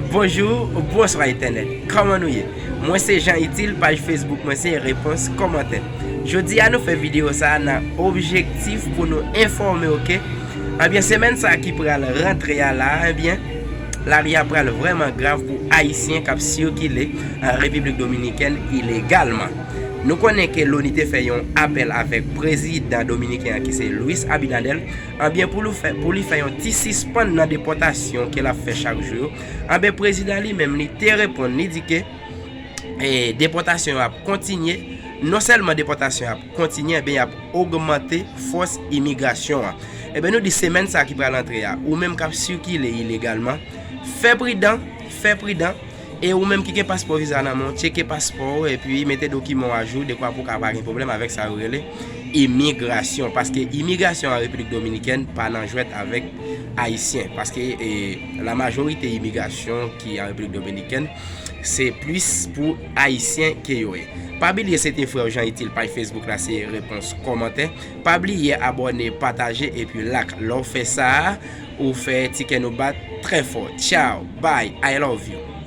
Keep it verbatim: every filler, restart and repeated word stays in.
Bonjou, bonswa entènèt. Kòman nou ye? Mwen se Jean Utile, paj Facebook mwen se Repons Kòmantè. Jodi a nou fè videyo sa a nan objektif pou nou enfòme, oke? Ebyen, semèn sa a ki pral rantre a la, ebyen, lari a pral vrèman grav pou Ayisyen k ap sikile an Repiblik Dominikèn ilegalman. Nou konnen ke Loni te fè yon apèl avèk prezidan dominiken an ki se Luis Abinader, ebyen, pou li fè, pou li fè yon ti sispann nan depòtasyon ke l ap fè chak jou yo. Ebyen, prezidan li menm li te reponn, li di ke e depòtasyon yo ap kontinye. Non sèlman depòtasyon yo ap kontinye, ebyen, y ap ogmante fòs imigrasyon an. Ebyen, nou di semèn sa a ki pral antre a, ou menm k ap sikile ilegalman, fè pridan, fè pridan. E ou menm ki gen paspò viza nan men w, tcheke paspò w epi mete dokiman w ajou dekwa pou w ka pa gen pwoblèm avèk sa yo rele imigrasyon. Paske imigrasyon an Repiblik Dominikèn pa nan jwèt avèk Ayisyen. Paske e, la majorite imigrasyon ki an Repiblik Dominikèn se plis pou Ayisyen ke yo ye. Pa bliye se te frè w Jean Utile, paj Facebook la se Repons Kòmantè. Pa bliye abòne, pataje epi like. Lè w fè sa a, ou fè ti kè nou bat trè fò. Tchao, bye, I love you.